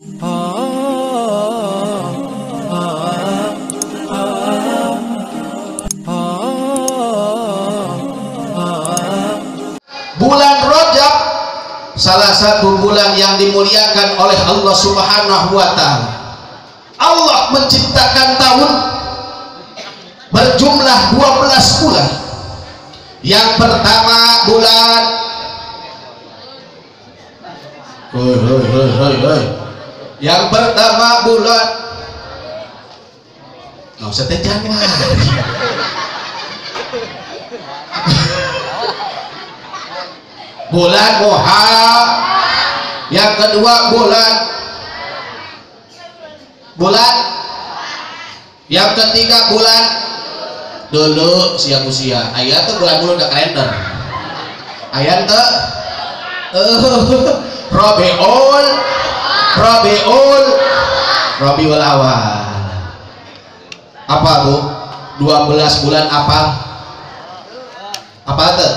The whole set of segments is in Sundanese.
Bulan Rajab salah satu bulan yang dimuliakan oleh Allah Subhanahu wa Ta'ala. Allah menciptakan tahun berjumlah 12 bulan. Yang pertama bulan yang pertama bulan nggak usah teh Januari. Bulan Muharram. Yang kedua bulan bulan, yang ketiga bulan dulu siang usia ayah tuh bulan dulu udah kalender ayah tuh Rabiul Rabiul Rabiul Awal. Apa bu? 12 bulan apa? Apa tuh?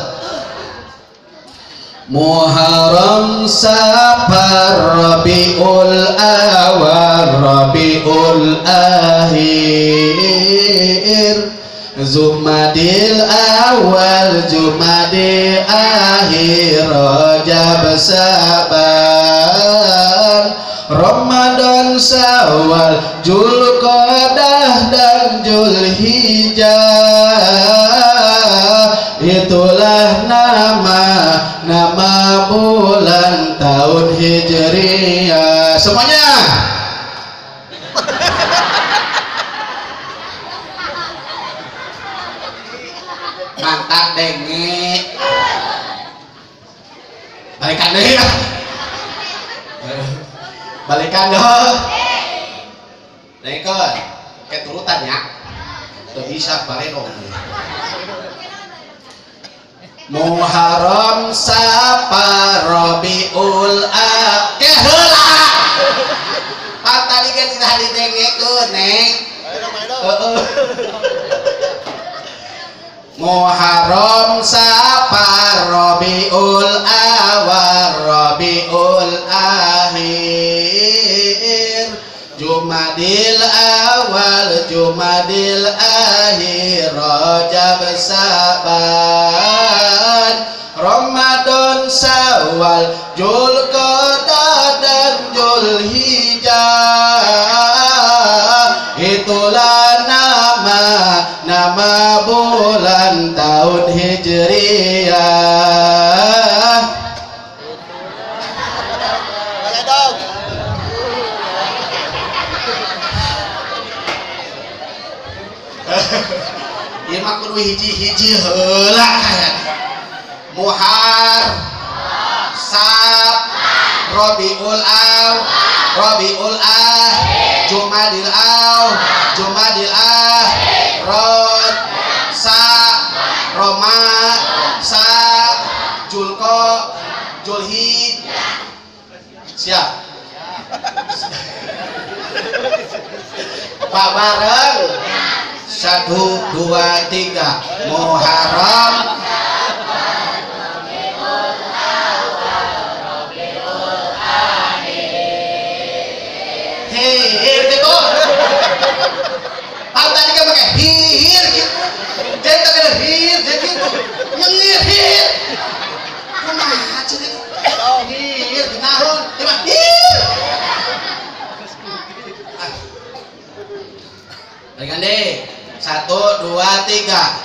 Muharram, Safar, Rabiul Awal, Rabiul Akhir, Jumadil Awal, Jumadil Akhir, Rajab, Sa'ban, Ramadan, Syawal, Julqa'dah dan Julhijjah. Itulah nama bulan tahun Hijriah. Semuanya mantap denge. Balikan deh ya. Balikan dong. Dengkeun keturutan ya. Teu bisa baredong. Muharram, Safar, Rabiul Akhir. Heula. Pak tadi kan tidak didengekeun, Neng. Heeh. Muharram, Safar, Rabiul Awal, Rabiul Akhir, Jumadil Awal, Jumadil Akhir, Rajab, Sa'ban, Ramadan, Syawal, Julqa'dah dan Julhijjah. Itulah nama bulan tahun Hijriah. Ieu mah kudu hiji-hiji heula. Muhar, Sab, Rabiul Aw, Rabiul Ah, Jumadil Aw, Jumadil Ah, Rod, Sa, Roma, Sa, Julko, Julhid. Siap. Pak bareng. 1, 2, 3. Muharram, hir gitu. Pak tadi kan pakai hir gitu. Jadi tak ada hir, jadi gitu. Nyengir hir. Kumaha cenah itu? Hir dinaon? Ieu mah hir. Balikan deh. 1, 2, 3.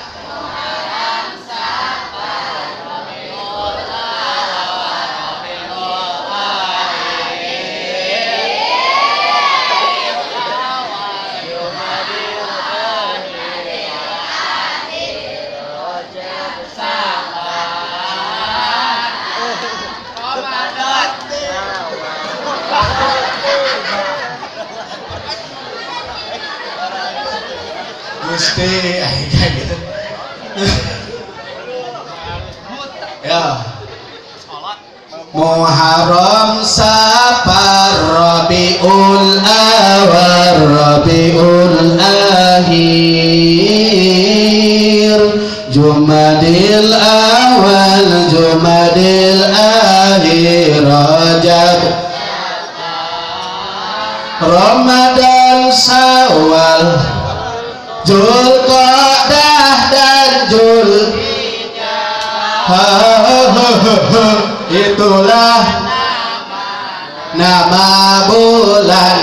Gusti, kayak gitu. Ya. Muharram, Safar, Rabiul Awal, Rabiul Akhir, Jumadil Awal, Jumadil Akhir, Rajab. Ramadan, Syawal, Zulqa'dah dan Zulhijjah. Itulah nama bulan.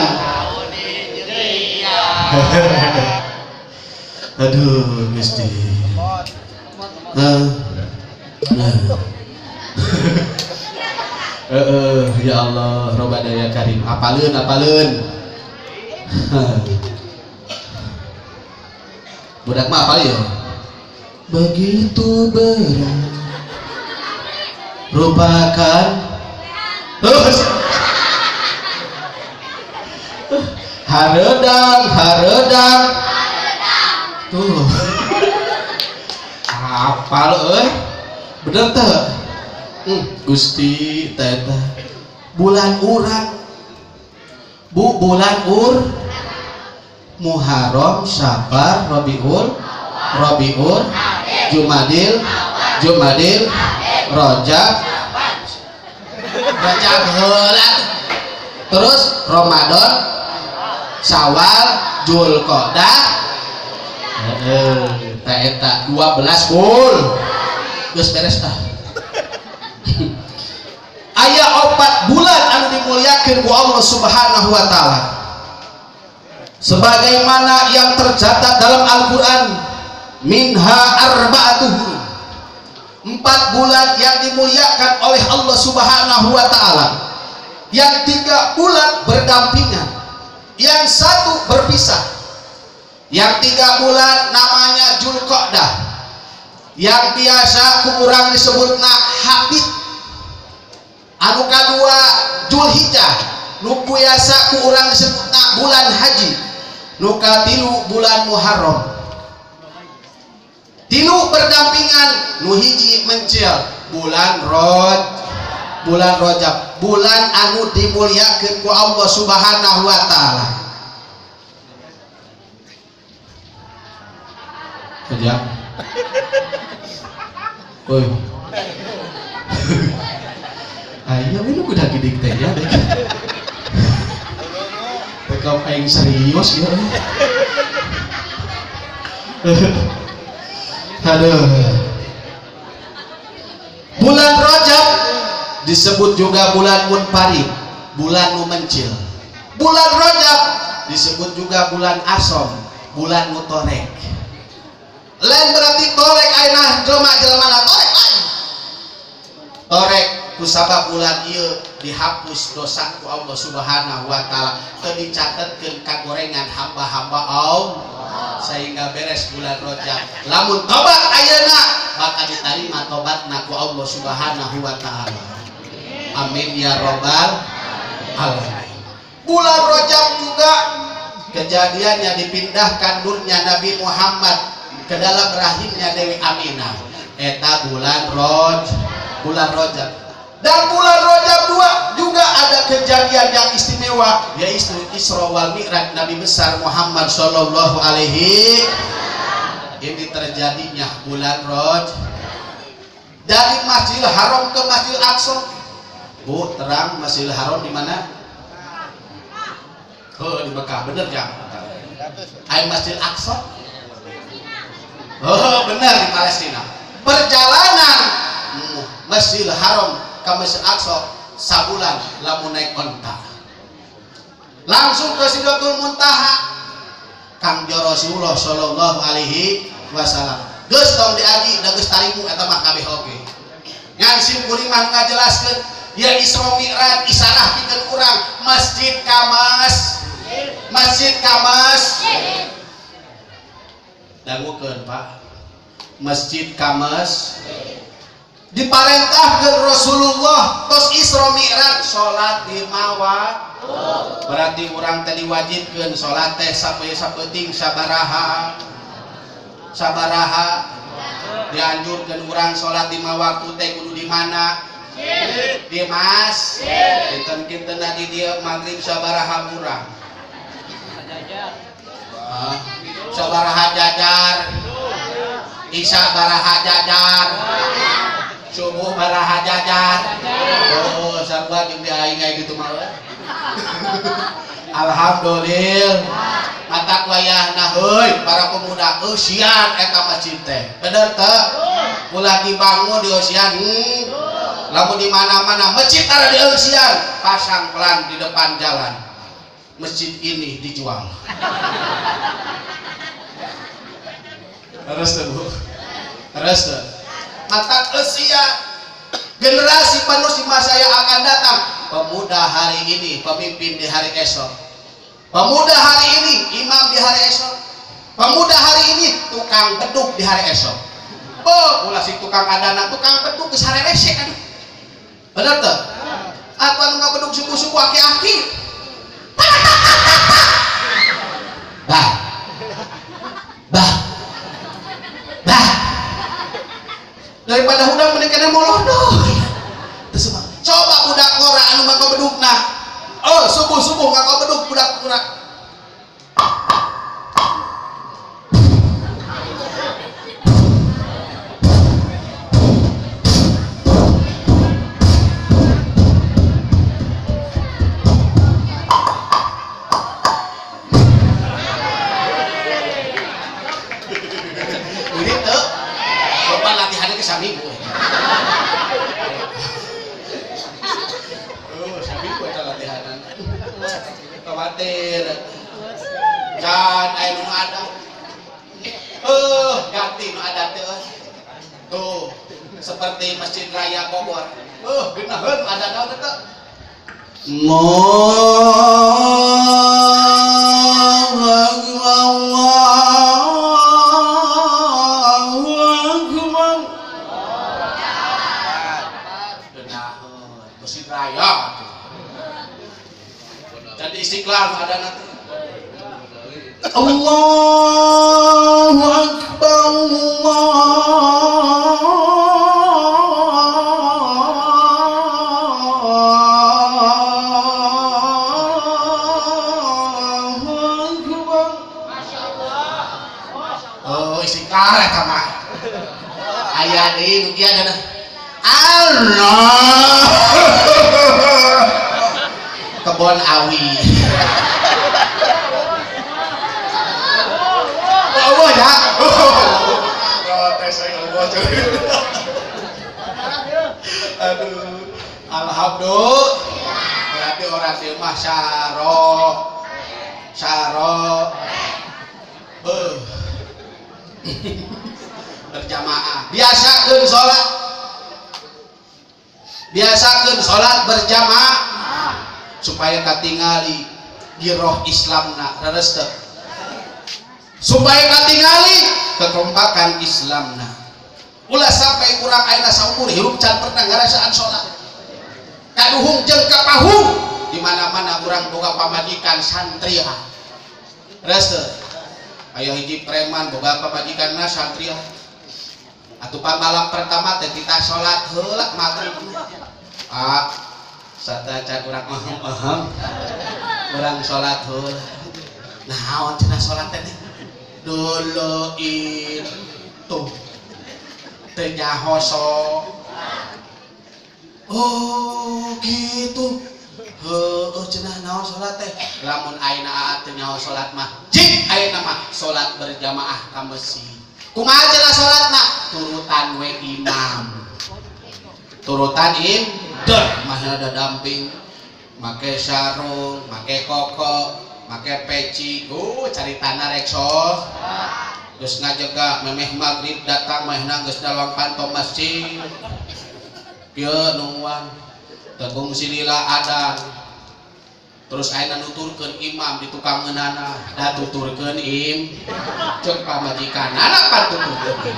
Aduh, Gusti. Ya Allah, Robbana ya Karim. Apaleun, apaleun. Budak mah apal ya? Begitu berat rupakan haredang, haredang. Tuh. Apal euy. Bener teu? Gusti teh bulan urang. Bu bulan ur Muharram, Safar, Rabiul, Rabiul, Jumadil, Jumadil, Rajab, Rajab heula. Terus Ramadan, Syawal, Julqa'dah. Heeh, ta eta 12 bul. Geus beres tah. Aya 4 bulan anu dimuliakeun ku Allah Subhanahu wa taala. Sebagaimana yang tercatat dalam Al-Qur'an, minha arba'atu hurum. 4 bulan yang dimuliakan oleh Allah Subhanahu wa taala. Yang 3 bulan berdampingan, yang 1 berpisah. Yang 3 bulan namanya Julqa'dah, yang biasa ku urang disebutna Habib. Anu kadua Julhijjah, nu biasa ku urang disebutna bulan haji. Nu katilu bulan Muharram. Tilu berdampingan, nu hiji mencil bulan Roj, bulan Rajab, bulan anu dimuliakeun ku Allah Subhanahu wa taala. Saja. Oi. Ayo ini udah gidik teh ya. Tekau aing serius ya. Aduh. Bulan Rajab disebut juga bulan munfarid, bulan nu mencil. Bulan Rajab disebut juga bulan asom, bulan nu torek. Lain berarti torek ayeuna jelema-jelema na torek lain. Torek kusabab bulan ieu dihapus dosa ku Allah Subhanahu wa taala, teu dicatetkeun kagorengan hamba-hamba Allah sehingga beres bulan Rajab. Lamun tobat ayeuna bakal diterima tobatna ku Allah Subhanahu wa taala. Amin ya robbal alamin. Bulan Rajab juga kejadiannya dipindahkan nurnya Nabi Muhammad ke dalam rahimnya Dewi Aminah. Eta bulan Raj, bulan Rajab. Dan bulan Rajab 2 juga ada kejadian yang istimewa, yaitu Isra wal Mi'raj Nabi besar Muhammad Shallallahu alaihi. Ini terjadinya bulan Raj dari Masjidil Haram ke Masjidil Aqsa. Bu, terang Masjidil Haram di mana? Oh, di Mekah, bener ya? Ayo Masjidil Aqsa? Oh, bener di Palestina. Perjalanan Masjidil Haram ke Masjid Aqsa sabulan lamun naik onta. Langsung ke Sidratul Muntaha. Kang Rasulullah sallallahu alaihi wasallam. Geus tong diaji da geus tarimu eta mah kabeh oge. Ngan sim kuring mah ngajelaskeun ya Isra Mi'raj isarah pikeun urang Masjid Kamas. Masjid Kamas. Dangukeun Pak. Masjid Kamas diparentahkeun Rasulullah tos Isra Mi'raj salat lima waktu. Berarti urang teh diwajibkeun salat teh sapeuting sabaraha. Sabaraha dianjurkeun urang salat lima waktu teh kudu di mana? Di masjid. Kinten-kinten di dieu magrib sabaraha urang? Sabaraha jajar. Isya baraha jajar. Subuh baraha jajar. Oh, sarua jeung di aing aya gitu mah. Alhamdulillah. Mata wayahna heuy para pemuda eusian eta masjid teh. Bener teu? Ulah dibangun di eusian. Lamun di mana-mana masjid tara di eusian, pasang pelan di depan jalan. Masjid ini dijual. Terus teu, Bu? Terus teu? Mata eusian. Generasi penerus di masa yang akan datang, pemuda hari ini pemimpin di hari esok, pemuda hari ini imam di hari esok, pemuda hari ini tukang beduk di hari esok. Oh, ulah si tukang adana, tukang beduk geus harerese aduh. Bener teu? Atuh anu ngabeduk suku-suku aki-aki. Bah. Bah. Bah. Daripada hudang mending kana molodo. Terus coba budak ngora anu mangko bedukna. Oh, subuh-subuh nganggo beduk budak ngora. Ini tuh bapak latihannya ke saminggu. Oh, saminggu eta latihanan. Khawatir. Can aya nu ada. Ganti nu ada teh. Tuh, seperti Masjid Raya Bogor. Geunaheun ada naon teh. Allahu akbar, Allahu akbar. Geunaheun Masjid Raya. Jadi Istiqlal ada nanti. Allahu akbar, Allahu akbar. Oh, Istiqlal eta mah. Aya deui nu kieu cenah. Allah. Kebon awi. Allah ya. Protes saya Allah. Aduh. Alhamdulillah. Berarti orang di rumah syaro. Syaro. Berjamaah. Biasakeun salat. Biasakeun salat berjamaah supaya katingali giroh Islamna leres teu? Supaya katingali kekompakan Islamna. Ulah sampai urang ayeuna saumur hirup can pernah ngarasaan salat. Kaduhung jeung kapahung di mana-mana urang boga pamajikan santria. Leres teu? Aya hiji preman boga pamajikanna santria. Atuh malam pertama teh kita salat heula maghrib. Ah, satacan urang ehem-ehem. Urang salat heula. Naon cenah salat teh? Dulu itu teu nyaho Oh, gitu. Heueuh cenah naon salat teh? Lamun ayeuna aa teu nyaho salat mah, jig ayeuna mah salat berjamaah ka masjid. Kumaha cenah salatna? Turutan we imam. Turutan im der mah ada damping, make sarung, make koko, make peci. Cari tanah rek sok. Geus ngajega memeh maghrib datang mehna geus dalawang panto masjid. Kieu nungguan tegung silila adan. Terus ayeuna nuturkeun imam di tukang ngeunana, da tuturkeun im ceuk pamajikanana pan tuturkeun.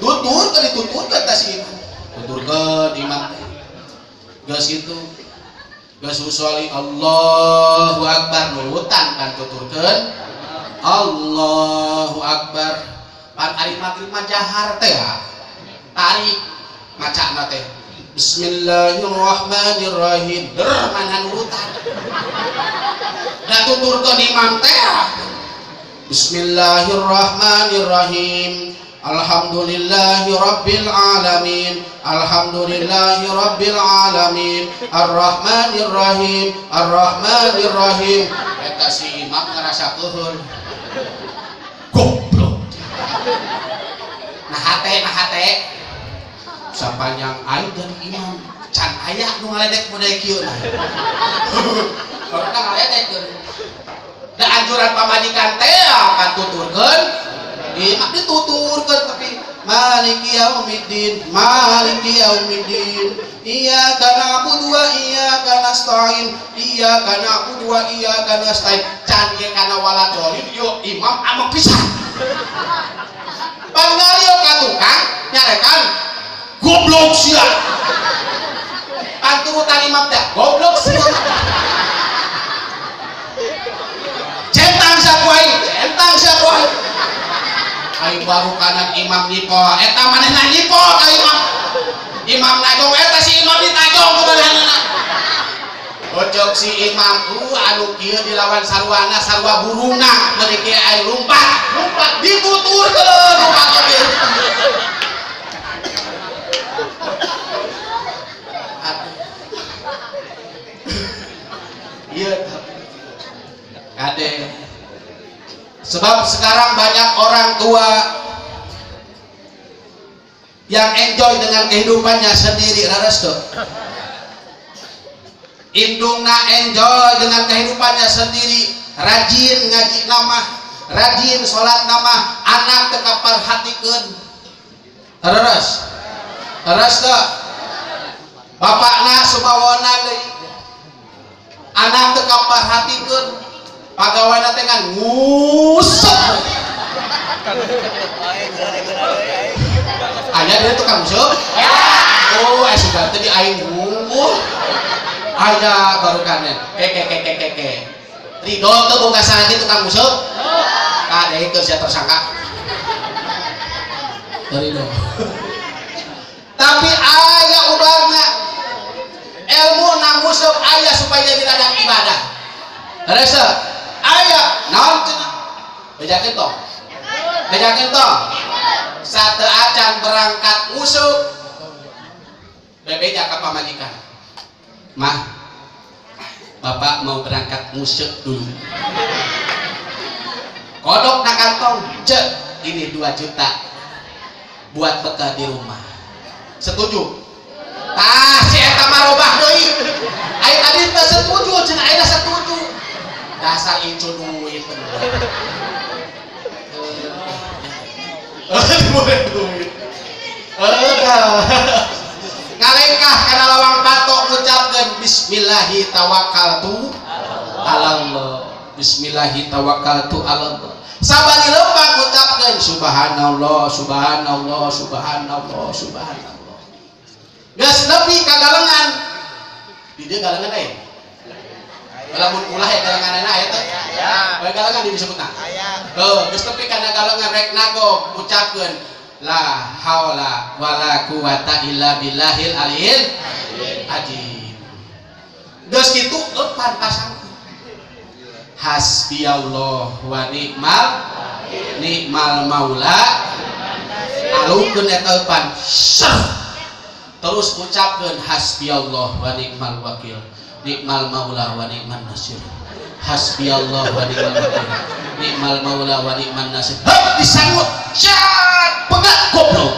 Tuturkeun dituturkeun tah si imam. Tuturkeun imam. Geus kitu. Geus usoli Allahu akbar nurutan pan tuturkeun Allahu akbar. Pan ari maghrib mah jahar teh. Tarik macana teh. Bismillahirrahmanirrahim. Der mana nurutan. Da tuturkeun imam teh. Bismillahirrahmanirrahim. Alhamdulillahi rabbil alamin, alhamdulillahi rabbil alamin, arrahmanir rahim, arrahmanir rahim. Eta si imam ngerasa keuheul. Goblok. Nah hate sapanjang aing jadi imam can aya nu ngaledek model kieu. Baru ngaledek teu. Da anjuran pamajikan teh patuturkeun, imam dituturkeun tapi maliki yaumiddin, maliki yaumiddin, iyyaka na'budu wa iyyaka nasta'in, iyyaka na'budu wa iyyaka nasta'in. Can ge kana waladolin yo imam amok pisan. Pangario ka tukang nyarekan goblok sia. Panturutan imam teh goblok sia. Centang saku aing, centang saku aing. Aing baru kanan imam nyipol, eta manehna nyipol ka imam. Imam najong eta si imam ditajong ku manehna. Kocok si imam, anu kieu dilawan sarwana sarwa burungna, meuni kieu aing lumpat, lumpat dituturkeun lumpat oge. Iya, kade. Sebab sekarang banyak orang tua yang enjoy dengan kehidupannya sendiri, raras tuh. Indungna enjoy dengan kehidupannya sendiri, rajin ngaji nama, rajin sholat nama, anak tetap perhatikan. Raras, raras tuh. Bapakna sumawona deui. Anak tetap perhatikan. Pagawana teh ngan ngusep. Aya dia tukang ngusep? Oh, sudah tadi aing ngungkuh. Aya barukannya. Ke ke ke ke ke. Ridho teu boga salaki tukang ngusep? Kade keur sia tersangka. Ridho. Tapi aya ubarna ilmu nang ngusep aya supaya jadi ladang ibadah. Terus aya naon cenah? Bejakeun tong. Bejakeun tong. Sate acan berangkat nguseup. Bebeja ka pamajikan. Mah, bapak mau berangkat nguseup dulu. Kodok na kantong, cek, ini 2 juta buat bekal di rumah. Setuju? Tah si eta mah robah deui. Ai tadi teu setuju, cenah ayeuna setuju. Dasar incu duit. Duit. Ngalengkah kana lawang patok ngucapkeun bismillahi tawakkaltu alallah. Bismillahi tawakkaltu alallah. Sabari lempang ngucapkeun subhanallah, subhanallah, subhanallah, subhanallah. Geus nepi ka galengan. Di dieu galengan euy. Lamun ulah ya galenganna aya teh. Aya. Galengan disebutna. Aya. Heuh, geus nepi kana galengan rek nagog ucapkeun la haula wala quwata illa billahil aliyil azim. Geus kitu eupan pasangkeun. Hasbiyallah wa ni'mal ni'mal maula. Alungkeun eta eupan. Terus ucapkeun hasbiyallah wa ni'mal wakil. Nikmal maula wa nikman nasir. Hasbiyallah wa ni'mal wakil. Nikmal maula wa nikman nasir. Heup disanggut. Syat, pegat goblok.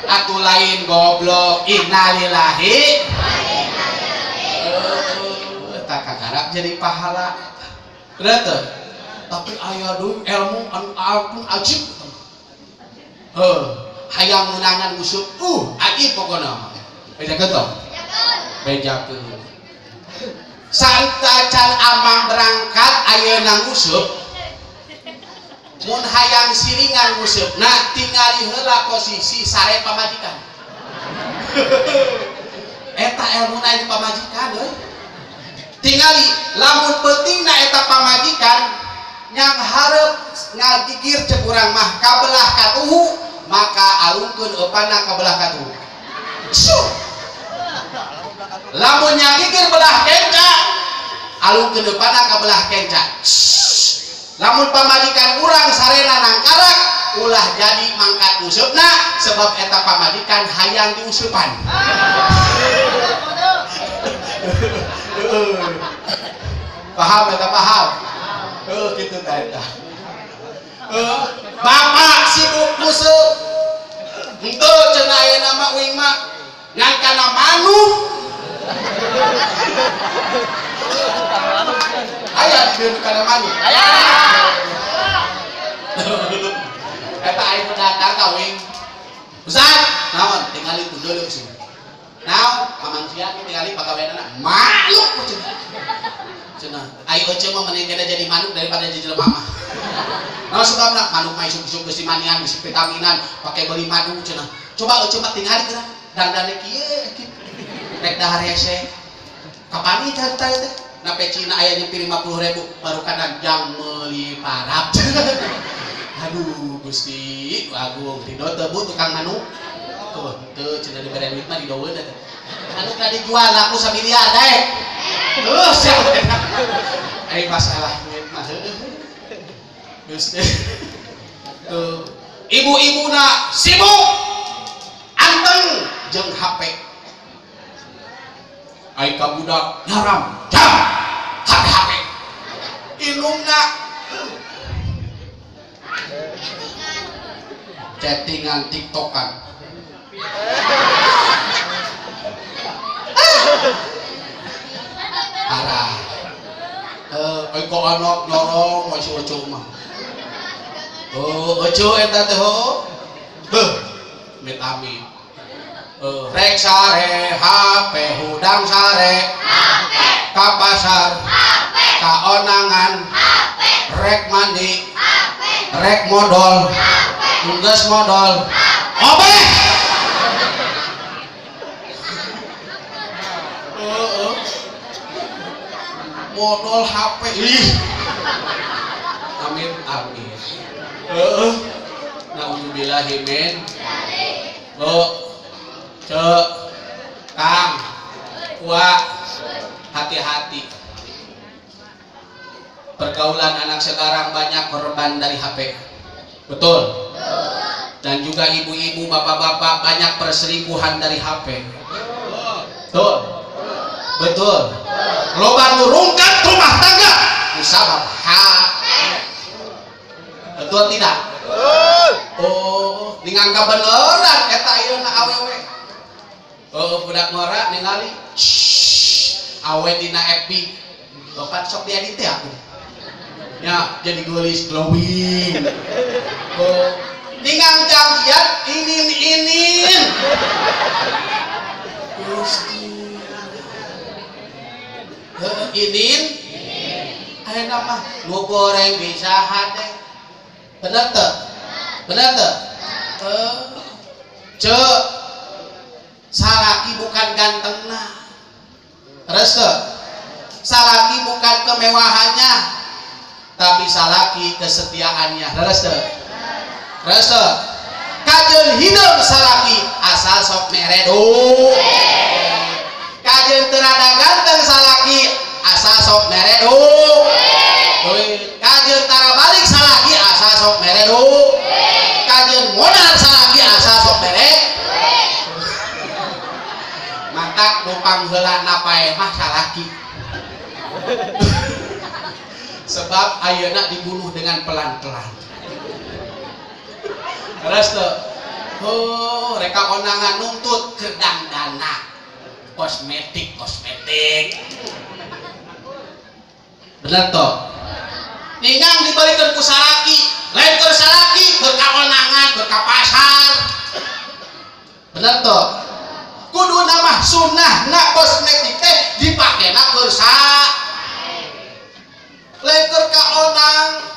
Atuh lain goblok. Innalillahi wa inna ilaihi. Tak kagarap jadi pahala. Bener teu? Tapi aya deui ilmu anu ampun ajib. Heuh, hayang meunangan musuh. Ajib pokona mah. Bejakeun tong? Bejakeun. Santacan amang berangkat ayeuna nguseup. Mun hayang siringan nguseupna tingali heula posisi sare pamajikan. Eta elmuna di pamajikan euy. Tingali lamun peutingna eta pamajikan nyang hareup ngagigir cek urang mah kabelah katuhu maka alungkeun eupanna kabelah katuhu. Suh. Lamun nyagigir belah kenca alungkeun eupanna kabelah kenca. Lamun pamajikan urang sarena nangkarak ulah jadi mangkat useupna sebab eta pamajikan hayang diuseupan. Paham eta paham? Heuh kitu tah eta. Bapak sibuk nguseup. Henteu cenah ayeuna mah uing mah ngan kana manuk. Aya di kana manuk. Aya. Eta aing datang ka uing. Ustaz, naon tingali tuh deuleu sih. Naon pamansian tingali pagaweanana manuk cenah. Cenah, ai euceum mah mending kena jadi manuk daripada jadi jelema mah. Naon sebabna manuk mah isuk-isuk geus dimanian, geus vitaminan, pake beli madu cenah. Coba euceum mah tingali geura dandane kieu kitu. Rek dahar hese. Kapan ieu carita teh? Na pecina aya nyepi 50.000 baru kadang jang meuli parap. Aduh Gusti, agung ridho teu Bu tukang manuk. Tuh, teu cenah dibere duit mah didoeun teh. Manuk na dijual laku samiliar daek. Tuh siapa enak. Ai masalah duit mah heueuh. Gusti. Tuh, ibu-ibuna sibuk anteng jeung HP. Ai ka budak nyaram jam HP. Indungna chattingan tiktokan. Parah. Ai ka anak nyorong we si Ucu mah. Oh, Ucu eta teh heuh. Beuh, mit amit. Rek sare HP hudang sare HP ka pasar HP ka onangan HP rek mandi HP rek modol HP geus modol HP obeh. Modol HP ih. Amin amin. Heeh. Nauzubillahi min. Oh. Cek, Kang, Wak, hati-hati. Pergaulan anak sekarang banyak korban dari HP. Betul. Dan juga ibu-ibu, bapak-bapak banyak perselingkuhan dari HP. Betul. Betul. Loba nu rungkat rumah tangga kusabab HP. Betul tidak? Oh, ningangka beneran eta ayeuna awewe. Oh, budak ngora ningali awe dina FB. Bapak sok diedit teh aku. Ya, jadi geulis glowing. Oh, ningang jangkian inin-inin. Gusti. Heuh, inin. Ayeuna mah nu goreng bisa hade. Bener teu? Bener teu? Cek. Salaki bukan gantengna. Terus teu? Salaki bukan kemewahannya, tapi salaki kesetiaannya. Terus teu? Terus teu? Kajeun hideung salaki asal sok mere duit. Kajeun teu rada ganteng salaki asal sok mere duit. Kajeun tara balik salaki asal sok mere duit. Kajeun modal salaki asal sok mere. Matak nu pangheulana paeh mah salaki. Sebab ayeuna dibunuh dengan pelan-pelan. Terus tuh, oh reka onangan nuntut kedang dana, kosmetik kosmetik. Bener toh? Ningang dibalikan ku salaki, lain keur salaki, keur kaonangan, keur ka pasar. Bener toh? Kudu nama sunnah na kosmetik teh dipakena keur sa lain keur kaonang.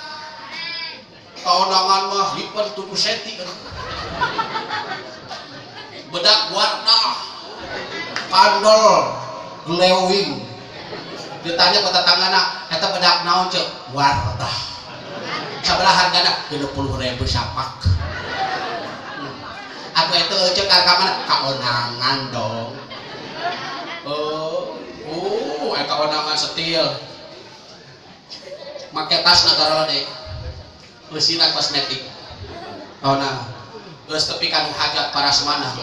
Kaonangan mah lipen 7 senti bedak warna kandol glowing. Ditanya ke tetanggana eta bedak naon ceuk? Warna. Sabaraha hargana? 60.000 sapak. Aku itu cek ka mana? Kaonangan dong. Oh, kaonangan setil. Make tas nagarolode. Eusina kosmetik. Oh nah, geus tepi ka nu hajat parasmana.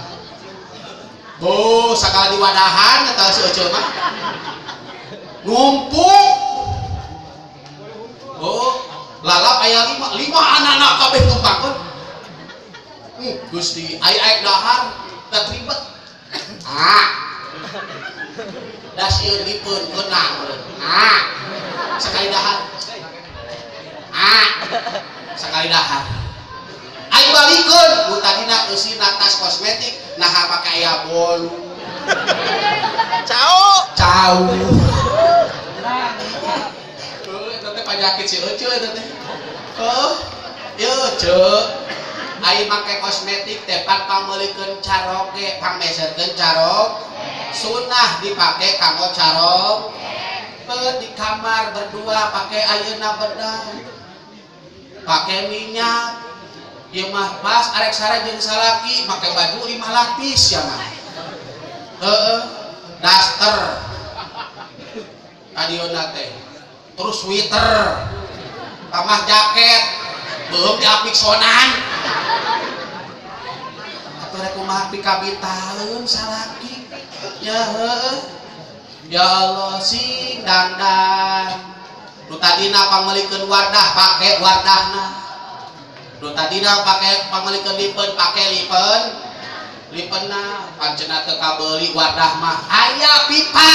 Bo, sakali diwadahan eta si Ece mah. Numpuk. Oh, lalap aya 5, 5 anak-anak kabeh tumpangkeun. Gusti, aya aek dahar da ribet. Ah. Da sieun lipeun keunang. Ah. Sekali dahar. Ah. Sekali dahar. Ayo balikeun, nu tadina eusina tas kosmetik naha make aya bolu. Cau. Cau. Heuh, eta teh panyakit si Ece eta teh. Heuh, ieu Ece. Ayo make kosmetik teh pan pameulikeun caroge, pangmeserkeun carog. Sunah dipake kanggo carog. Di kamar berdua pake ayeuna bedah. Pake minyak. Ieu mah pas arek sare jeung salaki make baju 5 lapis ya mah. Heeh, daster. Adieuna teh. Terus sweater. Tambah jaket. Beuheung diapik sonan. Atuh rek kumaha pikabitaeun salaki. Ya heueuh. Ya Allah sing dangdan. Nu tadina pangmeulikeun wadah pake wadahna. Nu tadina pake pangmeulikeun lipeun pake lipeun. Lipeunna pancena teu kabeuli wadah mah aya pipa.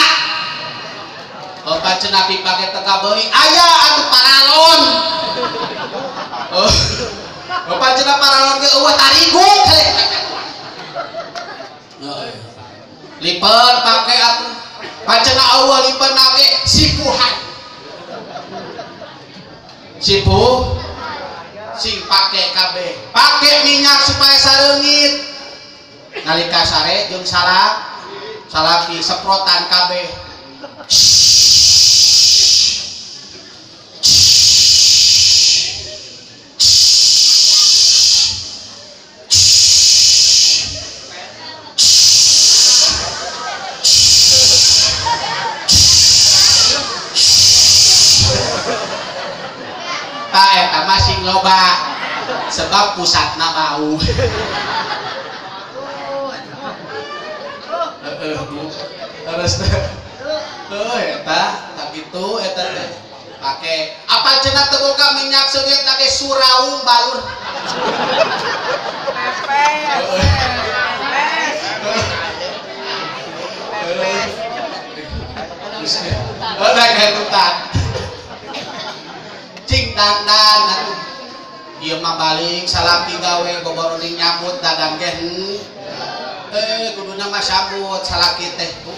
Oh pancena pipa ge teu kabeuli aya anu paralon. Oh pancena paralon ge eueuh tarigu. Lipeun pake atuh. Pancena eueuh lipeunna ge sipuhan. Sipuh sing pake kabeh. Pake minyak supaya sareungit. Nalika sare jeung salaki seprotan kabeh. Tah eta mah sing loba sebab pusatna bau. Heeh, Bu. Terus heuh eta tak kitu eta teh. Pake apa cenah teu boga minyak seungit teh suraung balur. Pepes. Heuh da cing dangdan atuh. Ieu mah balik salaki gawe goboroning nyambut dadan ge. Kuduna mah sambut salaki teh bu.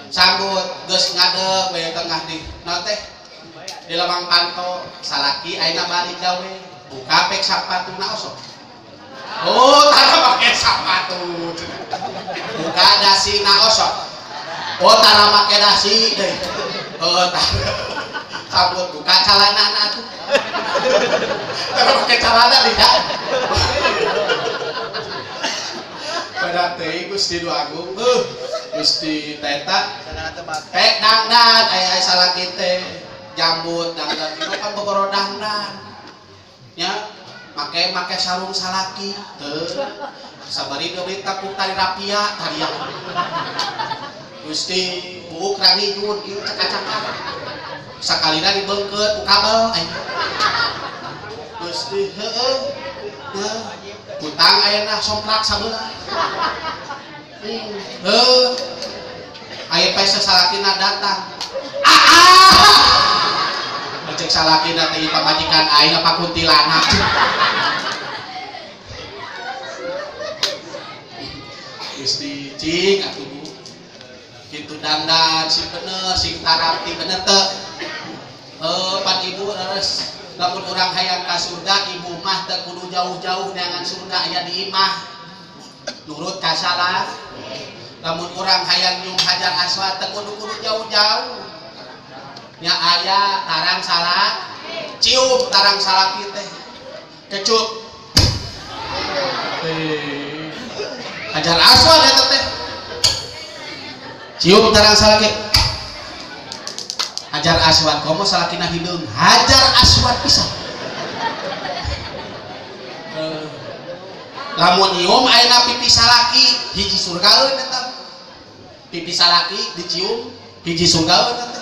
Sambut geus ngadeg we tengah di naon teh? Di lawang panto salaki ayeuna balik gawe. Buka pek sapatuna osok. Oh, tara make sapatu. Buka dasina osok. Oh, tara make dasi deui. Oh, tara. Sambut buka calana atuh. Tara make calana tidak. Pada teh Gusti Nu Agung, Gusti teta teh dangdan aya salaki teh jambut dangdan itu kan boboro dangdan. Nya make make sarung salaki teu. Sabari deui takut tali rapia tariang. Gusti buuk rangijun ieu cakacaka. Sakalina dibeungkeut ku kabel aya. Gusti heueuh. Heuh. Kutang ayeuna somplak sabelah. Heuh. Aya pae sasalakina datang. Ah ah. Cek salakina teh pamajikan aing apa kuntilanak. Gusti cing atuh Bu. Kitu dangdan sing bener sing tarapti bener teu. Heuh pan ibu leres. Lamun urang hayang ka surga ibu mah teu kudu jauh-jauh neangan surga aya di imah. Nurut ka salaf. Lamun urang hayang nyium hajar aswad teu kudu jauh-jauh. Nya aya tarang salak, cium tarang salaki teh. Kecup. Hajar aswad eta teh. Cium tarang salaki. Hajar aswad komo salakina hideung hajar aswad pisan. Lamun nyium ayeuna pipi salaki hiji surgaeun eta. Pipi salaki dicium hiji surgaeun eta.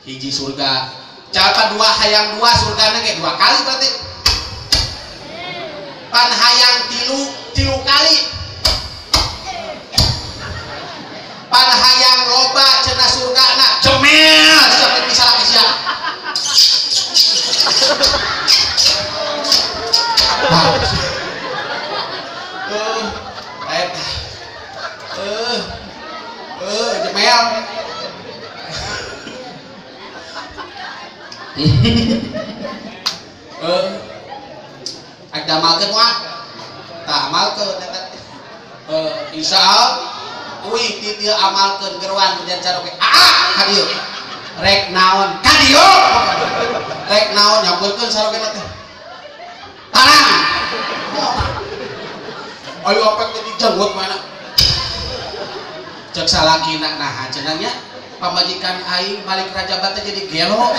Hiji surga. Capa dua hayang dua surgana ge dua kali berarti. Pan hayang tilu tilu kali. Pan hayang loba cenah surgana cemil sampai bisa lagi sia. Jemel. Ada amalkeun moal? Tah amalkeun eta. Insyaallah wih ti dieu amalkeun geruan hujan caroke. Ah, ka dieu. Rek naon? Ka dieu. Rek naon nyampeurkeun sarokena teh. Tarang. Ayo apek teh dijenggot mana? Cek salakina naha cenah nya pamajikan aing balik rajabat teh jadi gelo.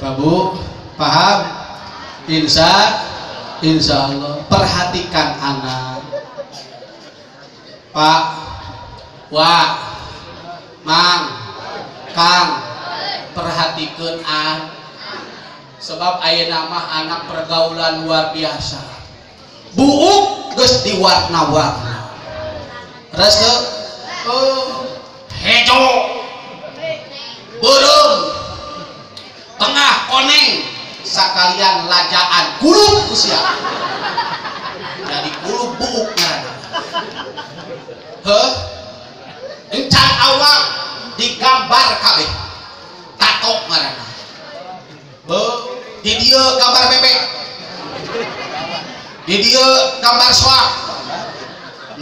Pak Bu, paham? Insya Allah perhatikan anak. Pak, Wak, Mang, Kang, perhatikan anak. Sebab ayeuna mah anak pergaulan luar biasa. Buuk geus diwarna-warna. Terus ke hejo, beureum, tengah koneng, sakalian lajaan kulub usia jadi kulub buuk ngaranna. Heuh, encan awak digambar kabeh tato ngaranna. Beuh, di dieu gambar bebek, di dieu gambar soak,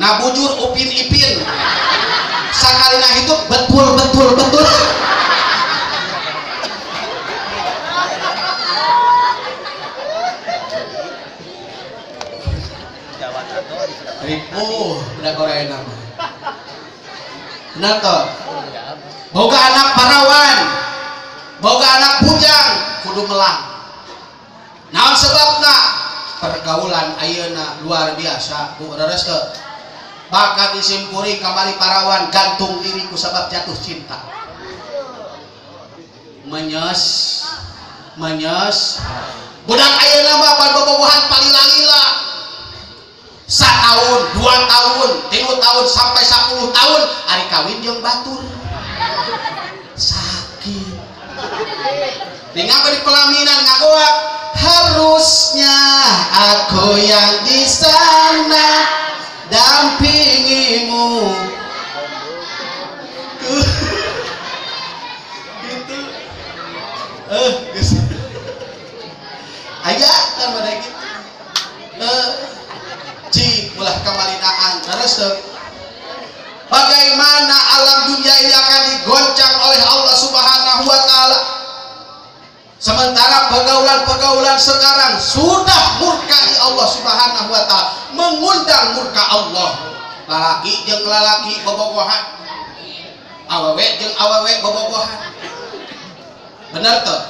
nah bujur upin ipin, sakalina hidup betul betul betul. Ripuh udah Korea nama. Benar toh? Boga anak parawan, boga anak bujang, kudu melang. Naon sebabna? Pergaulan ayeuna luar biasa, Bu leres teu? Bahkan disimpuri kamari parawan gantung diri ku sabab jatuh cinta. Menyes, menyes. Budak ayeuna mah pan bobogohan palila-lila. 1 tahun, 2 tahun, 3 tahun, sampai 10 tahun ari kawin jeung batur. Sakit. Tinggal di pelaminan ngagoak, harusnya aku yang di sana dampingimu. Gitu. Aya kan pada gitu. Cik ulah kamalinaan terus. Bagaimana alam dunia ini akan digoncang oleh Allah Subhanahu wa taala. Sementara pergaulan-pergaulan sekarang sudah murka di Allah Subhanahu wa taala, mengundang murka Allah. Lalaki jeung lalaki bobogohan, awewe jeung awewe bobogohan. Bener tuh?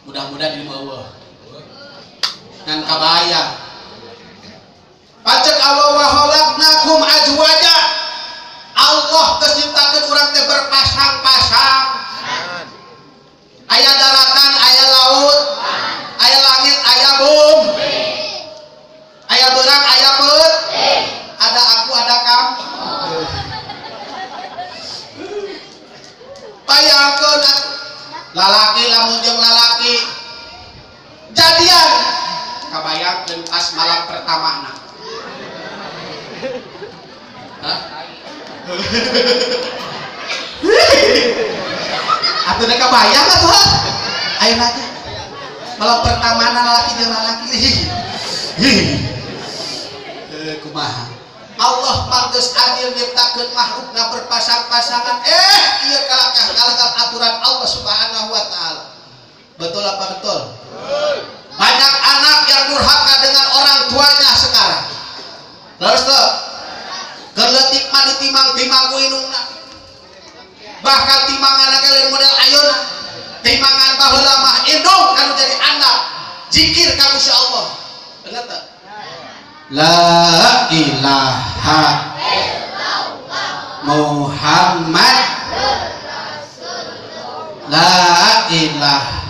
Mudah-mudahan ini eueuh. Ngan kabayang. Pacek Allah wa khalaqnakum azwaja. Allah geus nyiptakeun urang teh berpasang-pasang. Aya daratan, aya laut, aya langit, aya bumi, aya beurang, aya peut, ada aku, ada kamu. Bayangkeun lalaki lamun jeung lalaki jadian, kabayangkeun pas malam pertamana. Hah? Atuh dek kabayang atuh ha? Ayeuna teh malam pertamana lalaki jeung lalaki. Kumaha? Allah mah geus adil nyiptakeun makhlukna berpasang-pasangan. Ieu kalakah aturan Allah Subhanahu wa taala. Betul apa betul? Banyak anak yang durhaka dengan orang tuanya sekarang. Terus teu keur leutik mah ditimang-timang ku indungna. Bahkan timangan ge lain model ayeuna. Timangan baheula mah indung kanu jadi anak. Zikir ka Gusti Allah. Bener teu? La ilaha illallah Muhammad Rasulullah. La ilaha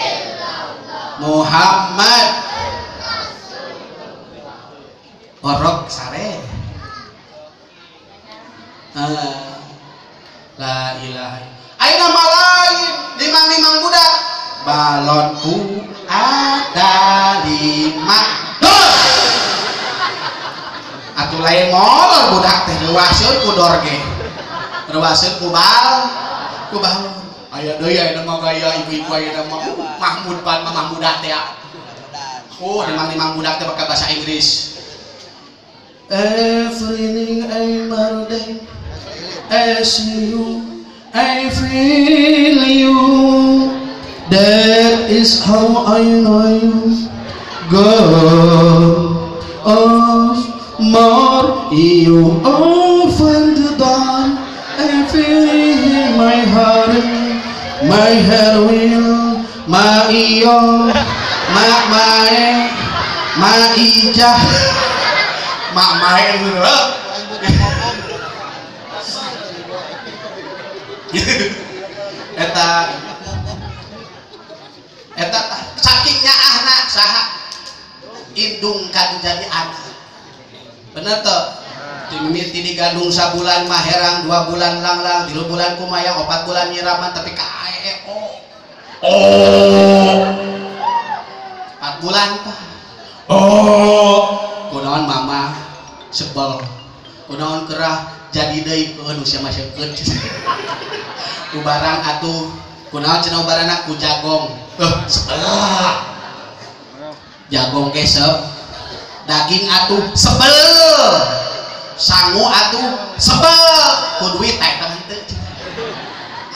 illallah Muhammad Rasulullah. Orok sare. La ilaha. Ayeuna mah lain, limang-limang budak. Balonku ada 5. Dor. Atuh lain molor budak teh reuaseun ku dor ge. Reuaseun ku bal, ku balon. Aya deui ayeuna mah gaya ibu-ibu ayeuna mah Mahmud pan mah Mahmudah teh. Oh, limang-limang budak teh pakai bahasa Inggris. Everything I murder, I see you, I feel you. That is how I know you. Go oh more you open the door. I feel in my heart, my head will, my iyo, my mae, my ijah, mak mae eta eta saking nyaahna saha indung kanu jadi anak. Bener teu? Timimiti digandung sabulan mah herang, 2 bulan langlang, 3 bulan kumayang, 4 bulan nyiraman tapi ka ae o. Oh. 4 bulan tah. Oh. Kunaon mama sebel. Kunaon kerah jadi deui keun nu sia mah seukeun. Ubarang atuh kunaon cenah ubarana ku jagong. Sebel. Jagong ge sep. Daging atuh sebel. Sangu atuh sebel. Ku duit teh eta mah henteu.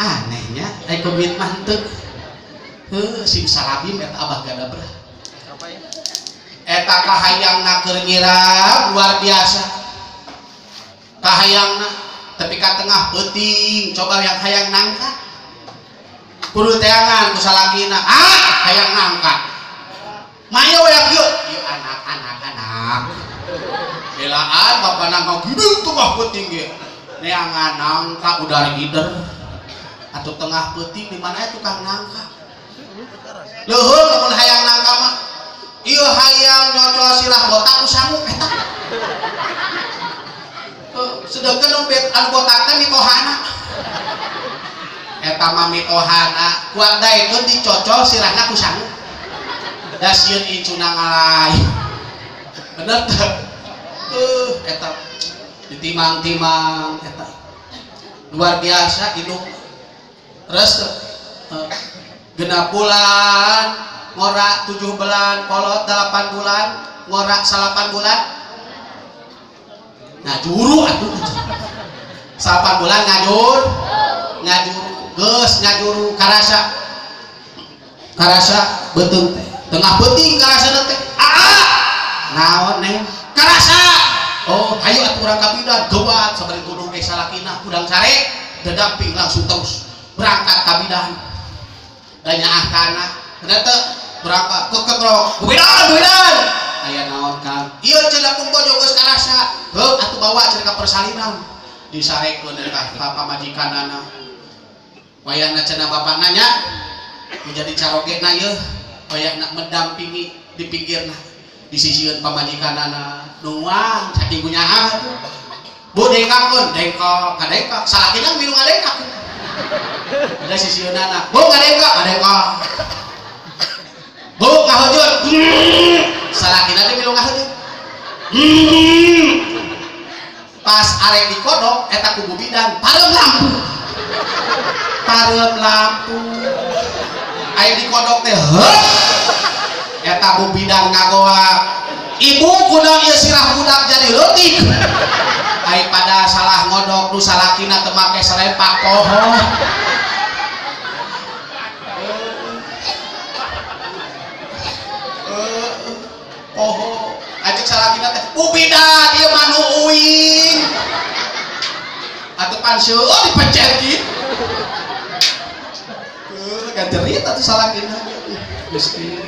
Anehnya ai ku duit mah henteu. Heuh simsalabim eta abah gadabrah. Eta kahayangna keur nyirap luar biasa. Kahayangna tapi ka tengah peuting coba yang hayang nangka. Kudu teangan ku salakina. Ah, hayang nangka. Maya we kieu. Ieu anak anak anak. Belaan bapak nangka gede tengah peuting ge. Neangan nangka udah gider. Atuh tengah peuting di mana tukang nangka. Leuheung lamun hayang nangka mah. Ieu hayang nyocol sirah botak ku sangu eta. Sedangkan nu anu botak teh mitohana. Eta mah mitohana kuat daekeun dicocol sirahna ku sangu. Da sieun incuna ngalai. Bener teu? Eta ditimang-timang eta. Luar biasa hidup. Terus genap bulan ngorak 7 bulan, kolot 8 bulan, ngorak 8 bulan. Ngajuru atuh. 8 bulan ngajur, ngajuru, geus ngajuru karasa. Karasa beuteung teh. Tengah peuting karasa teh. Aa! Naon neng? Karasa. Oh, hayu atuh urang ka bidan geuwat sabari tuduh ge salakina udang sare, dedamping langsung terus berangkat ka bidan. Da nyaah kana. Bener teu? Berangkat keketrok. Bidan, bidan. Aya naon Kang? Ieu cenah pun bojo geus karasa. Heuh atuh bawa cenah ka persalinan. Disarekeun eta ka pamajikanana. Wayahna cenah bapak nanya, menjadi carogena ieu wayahna mendampingi di pinggirna. Di sisieun pamajikanana nuang saking kunyaah atuh. Bu dengkakeun, dengkok, kadengkok. Salakina milu ngadengkak. Ada sisieunana. Bu ngadengkok, ngadengkok. Bu ngahujud. Salakina teh milu ngahujud. Pas arek dikodok eta ku bidan pareum lampu. Pareum lampu. Aya dikodok teh heuh. Eta bu bidan ngagoak. Ibu kunaon ieu sirah budak jadi leutik. Ai pada salah ngodok nu salakina teu make selepak poho. Poho. Ajik salakina teh bu bidan ieu depan seueur dipencet kitu. Kan cerita tuh salakina. Gusti.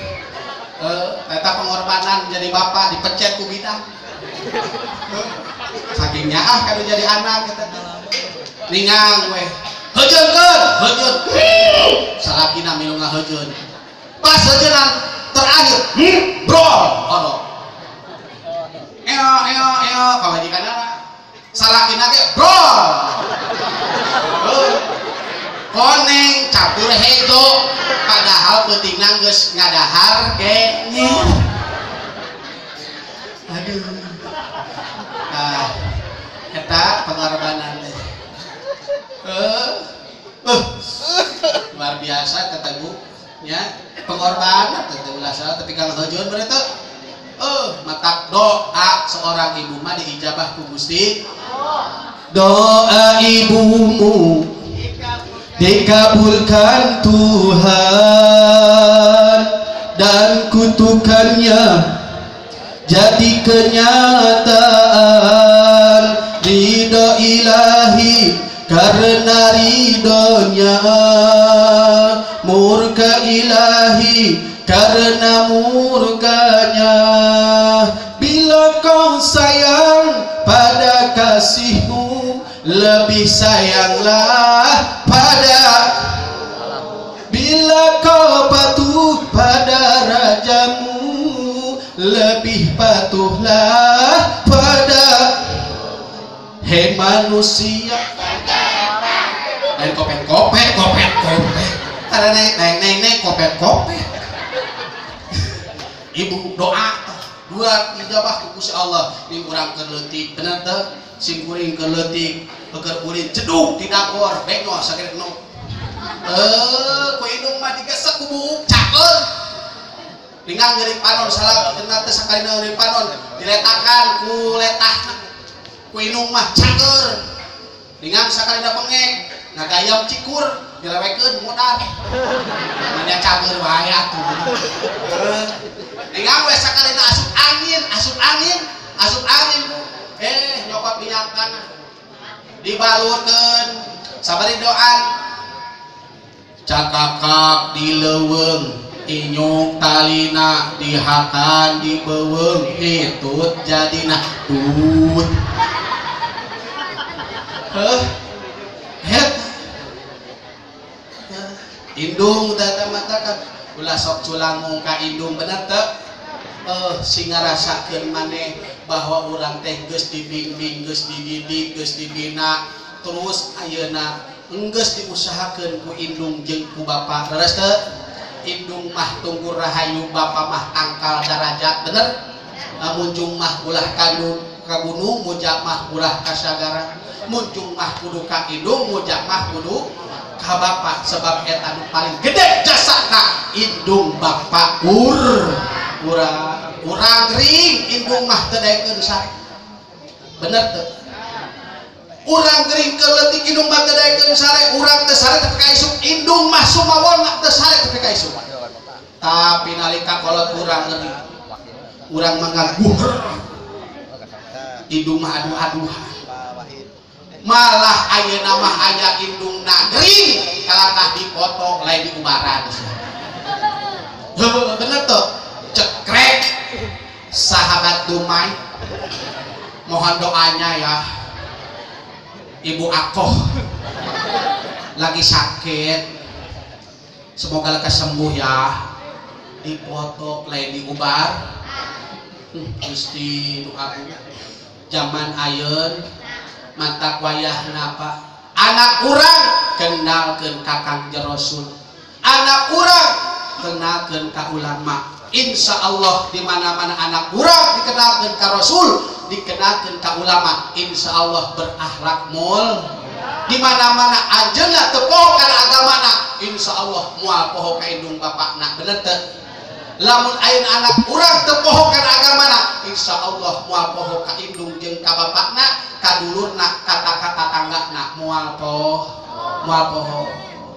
Eta pengorbanan jadi bapak dipencet ku bidan. Saking nyaah kanu jadi anak eta teh. Ningang we. Heujeunkeun, heujeun. Salakina milu ngaheujeun. Pas heujeunnan terakhir, bro, ono. Eo eo eo pamajikanna. Salakina ge bro. Koneng campur hejo padahal peutingna geus ngadahar ge. Aduh. Nah, eta pengorbanan teh. Luar biasa kata Bu nya, pengorbanan teh ulah salah tapi kalau heujeun bener teh. Matak doa seorang ibu mah diijabah ku Gusti. Doa ibumu dikabulkan Tuhan dan kutukannya jadi kenyataan. Ridho ilahi karena ridhonya, murka ilahi karena murkanya. Bila kau sayang pada kasihmu, lebih sayanglah pada. Bila kau patuh pada rajamu, lebih patuhlah pada. Hei manusia, lain kopet kopet kopet kopet, karena neng neng neng neng kopet kopet. Ibu doa dua ijabah ku Gusti Allah. Ning urang keur leutik bener teu? Sing kuring keur leutik keur kuring ceduk di dapur bengos sakit nu. Ku indung mah digesek ku buuk cakeun. Ningang ngeuring panon salah kena teh sakalina ngeuring panon diletakan ku letahna. Ku indung mah caker. Ningang sakalina bengek ngagayam cikur dilewekeun modar. Namanya cager wae atuh. Ningang we sakalina asup angin, asup angin, asup angin Bu. Nyokot minyak tanah dibalurkeun sabari doan cakakak di leuweung inyuk talina dihakan di beuweung hitut jadina tut. Heuh het indung tata matakan ulah sok culangung ka indung bener teu? Sing ngarasakeun maneh bahwa urang teh geus dibimbing, geus dididik, geus dibina, terus ayeuna enggeus diusahakeun ku indung jeung ku bapa. Leres teu? Indung mah tunggu rahayu, bapa mah tangkal darajat, bener? Munjung mah ulah ka gunung, mujak mah ulah ka sagara. Munjung mah kudu ka indung, mujak mah kudu ka bapa, sebab eta nu paling gede jasana indung bapa urang gering indung mah teu daekeun sare. Bener teu? Urang gering keur leutik indung mah teu daekeun sare, urang teu sare tepi ka isuk, indung mah sumawona teu sare tepi ka isuk. Tapi nalika kolot urang gering, urang mah ngaguher. Indung mah aduh-aduhan. Malah ayeuna mah aya indungna gering kalakah dipotong lain diubaran. Heuh, bener teu? Cekrek sahabat Dumai, mohon doanya ya. Ibu Akoh lagi sakit, semoga lekas sembuh ya. Dipoto lain diubar. Gusti doa zaman ayeun mantak wayahna Pak. Anak urang kenalkeun ka Kangjeng Rasul, anak urang kenalkeun ka ulama. Insya Allah di mana-mana anak urang dikenalkeun ka Rasul, dikenalkeun ka ulama, insya Allah berakhlak mul. Di mana-mana anjeunna teu poho kana agamana, insya Allah moal poho ka indung bapakna. Bener teu? Lamun ayeuna anak urang teu poho kana agamana, insya Allah moal poho ka indung jeung ka bapakna, ka dulurna, ka tatanggana, moal poho, moal poho.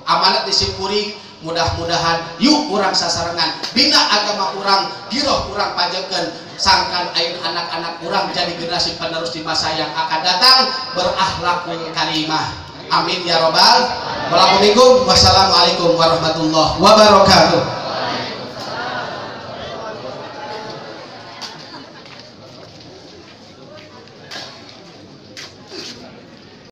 Amanat disipuring, mudah-mudahan yuk urang sasarengan bina agama urang, giroh urang pajekeun, Sangkan ayeuna anak-anak urang jadi generasi penerus di masa yang akan datang berakhlakul karimah. Amin ya robbal alamin. Wassalamualaikum warahmatullahi wabarakatuh.